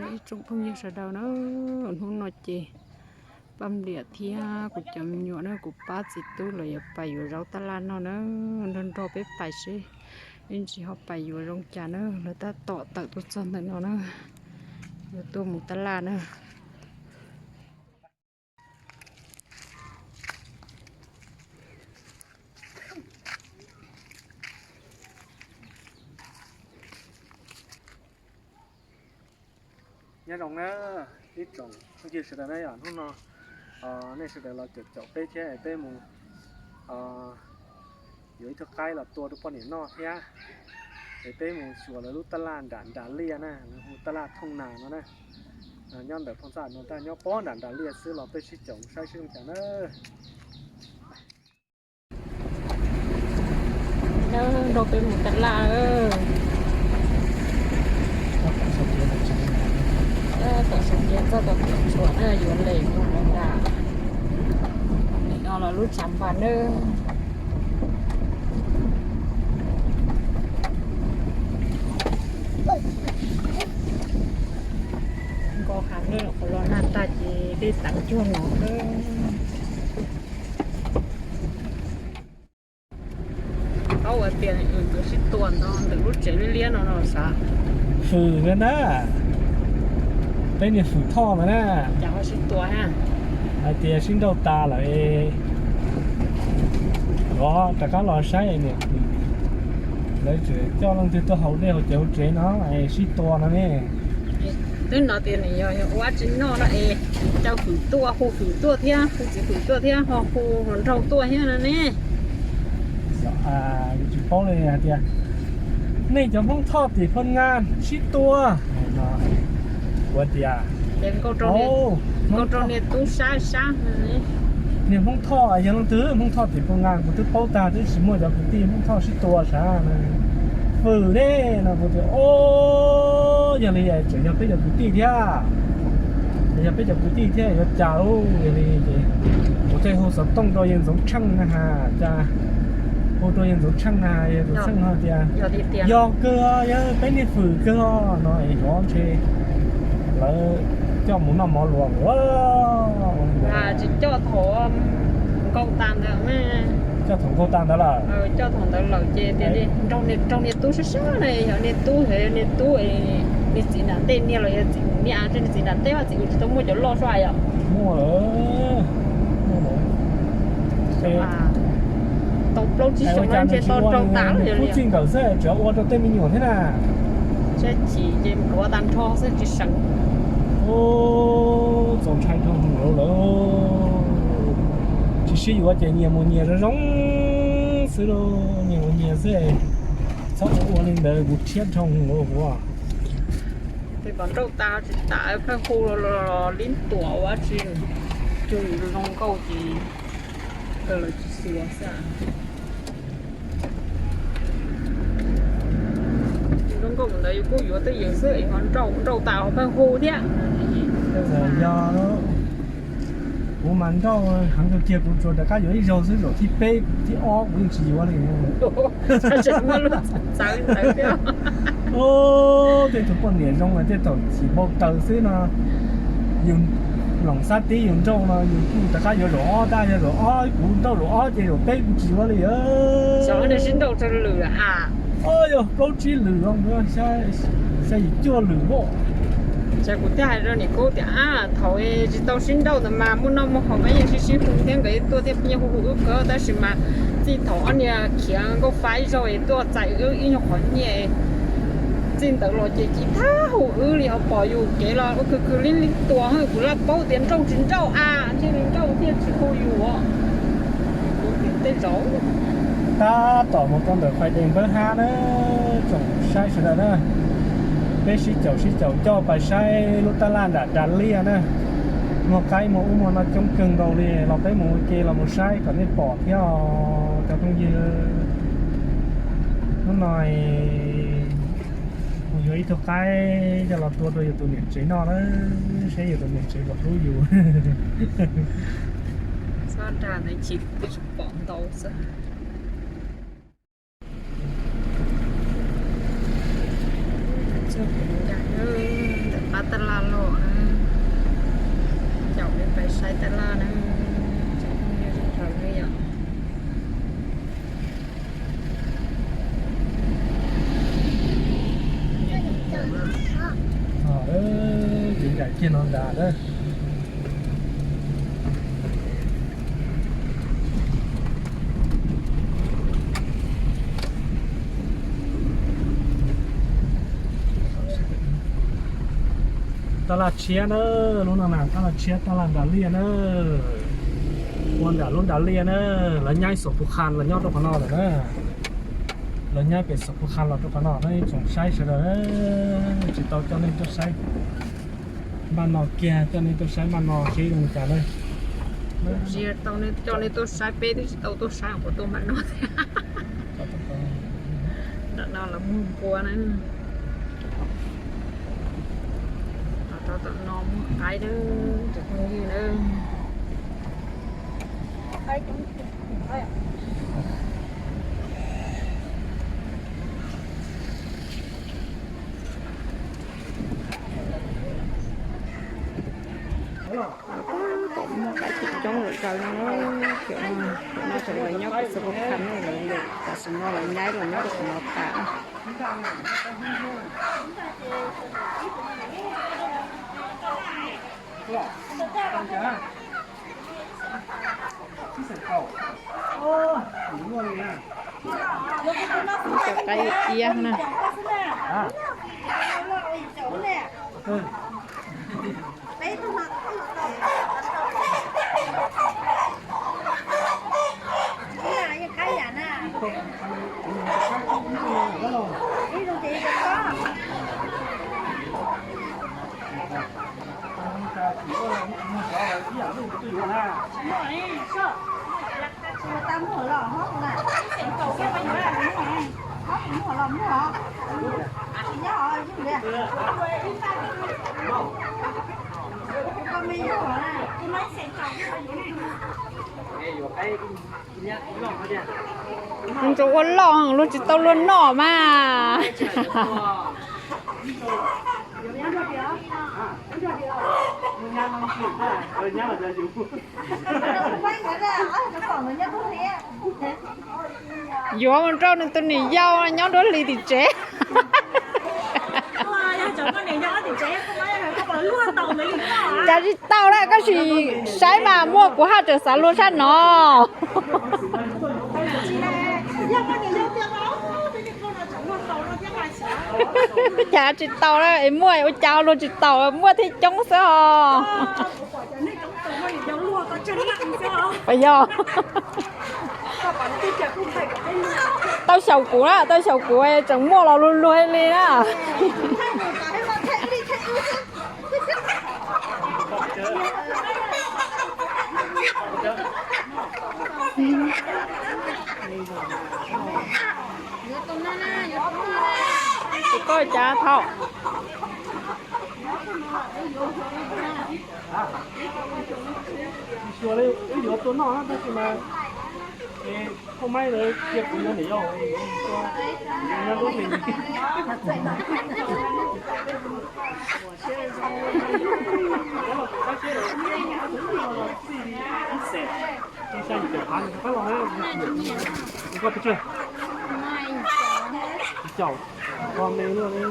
Ib tsoom phooj ywg sawv daws na, hnub no ces Paj Npliam thiab kuv cov me nyuam na, kuv pab txiv tub lawv yuav pais yuav zaub tab laj noj na, nrog nrog peb pais seb ib ntsis ho pais yuav zoo cas na, lawv tab tom tawm tuaj txog ntawm no na, yuav tuaj mus tab laj na. Nyob zoo na ib tsoom phooj ywg sawv daws na, yog hnub no nej sawv daws los caum caum peb thiab es peb mus yuav ib tug qaib los tua rau poj niam noj thiab. Es peb mus xyuas lawv lub tab laj nram nram liaj na, lawv hu tab laj Thooj Nas no na. Nyob ntawm Phooj Txaj no tab nyob pob nram nram liaj xwb, los peb sib caum saib seb zoo cas na. Nrog peb mus tab laj. Tom Suav Kiav txoj tos tiam tshuam na, yuav les mus ntag. Nim no los lub tshav npas na. Nkaus heev na, qhov los nag tag ces dej teev cuag no na. Paub hais tias wb tuaj sib tua ntawm lub tsev liab liab no no sav. Fwm na, peb niag Fwm Thoj ntawd na. Cas ho sib tua ha? Hais tias sib nrauj tas lawm, rov rov qab los saib niam, lawv tseem coj leej twg tuaj haus dej haus cawv hauv tsev no es sib tua no ne. Twb no tias nws yog ua tsis noj no es, coj Fwm tuaj, hu Fwm tuaj thiab, hu txiv Fwm tuaj thiab, ho hu hluas nraug tuaj thiab no ne. Tsis paub li hais tias nej cov Hmoob Thoj tim Phaj Ngas sib tua no. Ua tias, ces nkauj rau niag tub sab sab. Niag Hmoob Thoj yog leej twg? Hmoob Thoj tim Phaj Ngas kuv twb paub tag, twb tsis muaj cov kwv tij Hmoob Thoj sib tua sav. Fwm ne no kuv tias, o, yog li tseem yog peb cov kwv tij thiab. Yog peb cov kwv tij thiab yuav cas lauj. Yog li ces kuv thiaj hu xov tooj rau yawg Ntxoov Tsheej na ha, cas hu rau yawg Ntxoov Tsheej na, yawg Ntxoov Tsheej hais tias, yog kawg, yog peb niag Fwm kawg no es yuav ntshe lawv coj mus noj mov luas. Tsis coj thaum nkaug tas ntawd, coj thaum nkaug tas ntawd lawm. Coj thaum ntawd lawm ces tias nrog niag tub sab sab na, yog niag tub, yog niag tub, niag txiv nram ntej niag los yog txiv niag, niag txiv nram ntej, txiv tsis tau muaj cov loj sua yom. Muaj lawm. Tau plaub tsib xyoos ntshe tau nrau tas lawm. Kuv txij nkawm xwb tseem ua rau tej me nyuam thiab na. Sab chim ces pluav tag nrho xwb tsis seem. Txaus ntshai dhau hwv lawm. Tsis sib yuav ces nyias mus nyias zoo zoo xwb lauj, nyias mus nyias xwb. Txhob ua ua li ntawd kuv rhiab dhau hwv lawm. Tej kom nrauj tas tsis tas pheej hu los lib tuam ua tsi, cug zoo nkauj ces kawg lawv tsis xyuas xwb. Zoo nkauj mus ntawd yus kuj yuav twj ywm xwb es ho nrauj tas ho pheej hu thiab. Yog kuv mas nrauj heev tiag tiag, kuv tsuas rov qab yuav ib zaug xwb, zaum thib peb thib ob kuv yeej tsis yuav li. Tej tug poj niam zoo mas tej thaum chim npau taws xwb no, yus loom xab tib yus nrauj no yus kuj rov qab yuav zaum ob tag, yog zaum ob kuv nrauj zaum ob ces zaum peb kuv tsis yuav li. Xyov sib nrauj tsawg lwm a? Yog plaub tsib lwm, xya yim cuaj lwm. Ces kuv thiaj hais rau niam Kub tias, a, thaum tsis tau sib nrauj ntawd mas muaj noj muaj haus peb yeej sib sib hu thiab, nkawd tuaj thiab peb yeej hu hu wb kawg, tab sis mas txij thaum ob niag khiav nkauj fa ib zaug es tuaj txais wb ib nyuag qhov nyiaj, txij ntawd los ces tsis tau hu wb li, ho pom yus kev los ua khwv khwv li li tuam, kuv laj paub tias nrauj tsis nrauj a, ntshe li nrauj thiaj tsis hu yus. Kuv tias tej zaum tab tom mus rau ntawm Fais Dees Npawg Hab na, tsoom saib sawv daws na, peb sib caum sib caum coj pais saib lub tab laj nram Das Liaj na. Muaj qaib muaj ub muaj no coob kawg nkaus li, los peb mus ua ke los mus saib kom nej pom thiab os cov phooj ywg. Hnub no mus yuav ib tug qaib coj los tua rau yus tus niam tsev noj na, saib yus tus niam tsev puas hlub yus. Txhob dag ntawd chim twb tsis pom ntau xwb. Ntawm qab Taj laj los na, caum peb pais saib taj laj na, tseem phooj ywg zoo nraug li yom. Ces ncaim kiag no nrad na. Taj laj tshiab na, lub no na, taj laj tshiab, taj laj nram liaj na. Ua nram lub nram liaj na, lawv nyaib Xov Phu Khas los nyob rau qhov no lawm na. Lawv nyaib pem Xov Phu Khas los rau qhov no na, tsoom saib sawv daws, tsis tau coj nej tuaj saib npaj no kiag, coj nej tuaj saib npaj no seb zoo li cas na. Tsis tau coj nej tuaj saib, peb twb tsis tau tuaj saib, puas tuaj npaj no thiab. Nram no los muag npua na. Los rau tom no muag qaib na, cov phooj ywg na. Tom muag qaib coob coob lawm zaws no, cov no, cov no sawv daws nyob pem Xov Phu Khas no lawm, tam sim no lawv nyaib los nyob rau qhov no tas. Cov qaib iab na. Ntsuas ua loj luag tsis tau luag noj mas. Yuav mus rau nws tus niam yau nyob nruab hlis tim tsev. Cas tsis tau na, koj sim saib mas muaj kuv haj tseem xav luag sab no. Cas tsis tau na, es muaj ua cas luag tsis tau, muaj thiab coob xwb os. Puas yog? Tau xyaum kuv na, tau xyaum kuv tseem muaj los luag luag li na. Tus koj cas thaum Tsis xyuas li, wb yuav tuaj noj tab sis mas, es Phoj Maib lawv cia kuv yuav niam yau, nyob lub hlis. Ib xees, ib xees yim caum phav nws rov qab los na. Koj pes tsawg? Caum, koj me luaj li.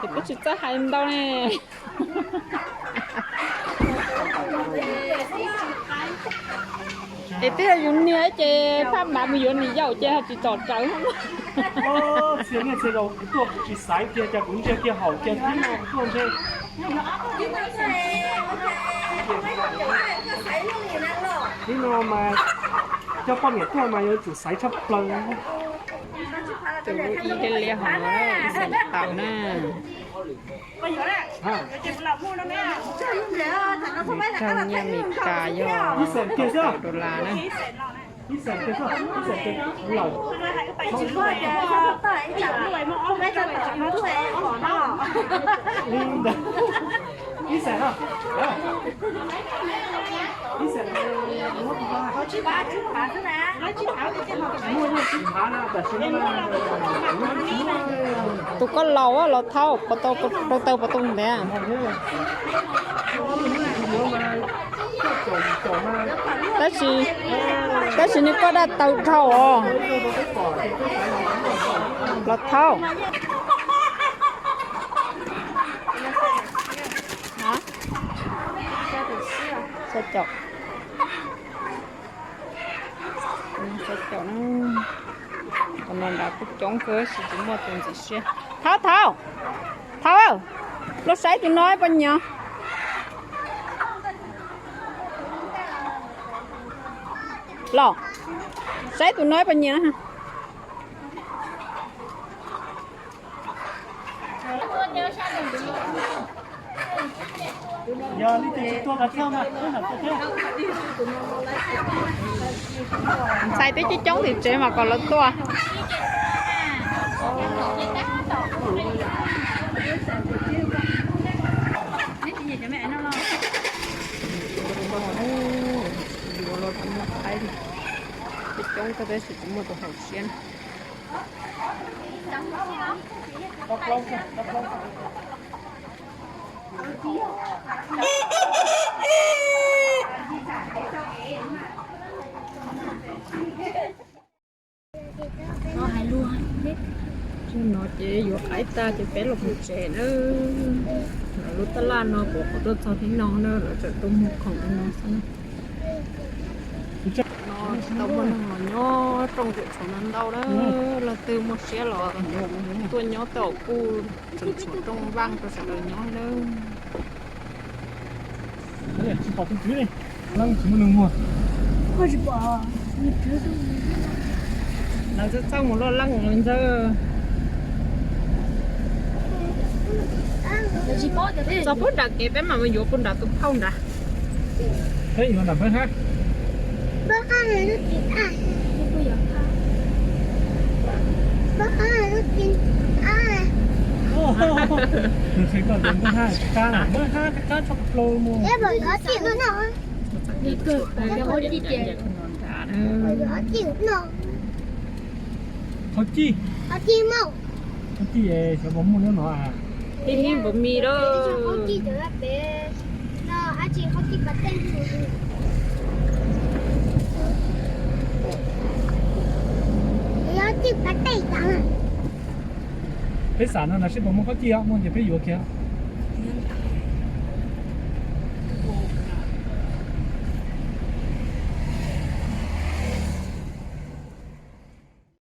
Ces kuj tsis txawj hais ntau ne. Es twb yog yus niag ces phaj npav mus yuav niam yau ces ho tsis txom raws. Txhia niaj txhia zaus kuv tuaj kuv tsis xaiv kiag, cas kuv ntsia kiag haum kiag, thib no kuv tuaj ntshe. Thib no mas coj poj niam tuaj mas yuav tsum xaiv tshaj plaws. Tus ib liab hov no xeem tawm na. Tag nyiaj Mes Kas yog dollar na. Ib xees, ib xees, ib xees. Tus koj laus los thauj, rau taw puas tu ntev? Tab sis, tab sis nws koj daj taw dhau os. Los thauj. Xya caum. Xya caum na. Qhov no nrad kuj coob kawg, tab sis tsis muaj tus ntxim siab. Thauj, thauj, thauj, los saib tus no puas nyiam. Los saib tus no puas nyiam. Ntxhais twb coob coob tim tsev mas kom lawv tuaj. Yuav los tsis muaj qaib li. Coob coob kawg tab sis tsis muaj tus haum siab na. Txij no ces yuav qaib tag ces peb los mus tsev na. Lawv lub tab laj no kuv qhov tuaj txog thiab no na, lawv tseem tuaj muag khoom li no xwb na. No tsis tau muaj neeg los nyob rooj tseem tshuav ntau ntau na. Leej twg muaj siab los tuaj nyob tom kuj tseem tshuav rooj vaj rau sawv daws nyob na. Tsis pom tus tswv li, leej tsis muaj neeg muag. Lawv txawj txawj mus loj leej li ntawd. Txog puag nram kev peb mam mus yuav puag nram tus phauj nrad. Peb yuav nram npawg hab. Nws qhia koj tias npawg hab tsis qab, npawg hab tsis qab tshaj plaws mus. Qhov cij, qhov cij es xyov puas muaj nyob no a. Ib npawg mis lawm. Peb xav no na seb puas muaj qhov cij, muaj ces peb yuav kiag.